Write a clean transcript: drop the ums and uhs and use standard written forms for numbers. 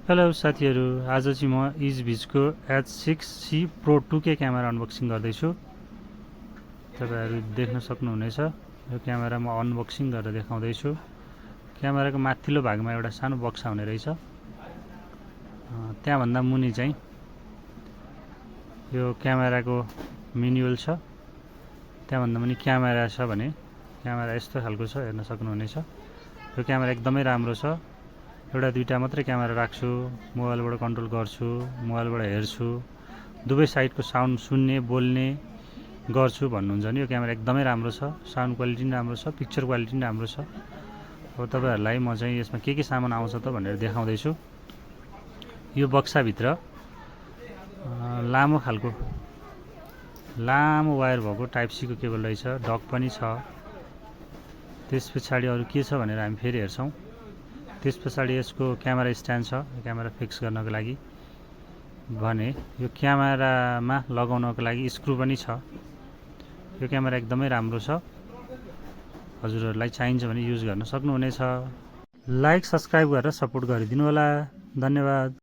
Hello साथीहरू, आज चाहिँ म इजभिजको H6C Pro 2K camera unboxing गर्दैछु। तपाईहरु देख्न सक्नुहुनेछ, यो क्यामेरा म अनबक्सिङ गरेर देखाउँदैछु। क्यामेराको माथिल्लो भागमा एउटा सानो बक्सा हुने रहेछ। त्यहाँ भन्दा मुनि चाहिँ यो क्यामेराको म्यानुअल छ। त्यहाँ भन्दा मुनि क्यामेरा छ भने क्यामेरा यस्तो खालको छ, हेर्न सक्नुहुनेछ। यो क्यामेरा एकदमै राम्रो छ। एउटा दुईटा मात्रै क्यामेरा राख्छु, मोबाइलबाट कन्ट्रोल गर्छु, मोबाइलबाट हेर्छु, दुवै साइडको साउन्ड सुन्ने बोल्ने गर्छु भन्नुहुन्छ नि यो क्यामेरा एकदमै राम्रो छ। साउन्ड क्वालिटी पनि राम्रो छ, पिक्चर क्वालिटी पनि राम्रो छ। अब तपाईहरुलाई म चाहिँ यसमा के सामान आउँछ त भनेर देखाउँदैछु। यो बक्सा भित्र लामो खालको लामो वायर भएको टाइप सी को केबल रहेछ, डक पनि छ। त्यसपछि अरु के छ भनेर हामी फेरि हेर्छौं। त्यसपछि यसको क्यामेरा स्ट्यान्ड छ, क्यामेरा फिक्स गर्नको लागि भने यो क्यामेरामा लगाउनको लागि स्क्रु पनि छ। यो क्यामेरा एकदमै राम्रो छ। हजुरहरुलाई चाहिन्छ भने युज गर्न सक्नुहुनेछ। लाइक सब्स्क्राइब गरेर सपोर्ट गरिदिनु होला। धन्यवाद।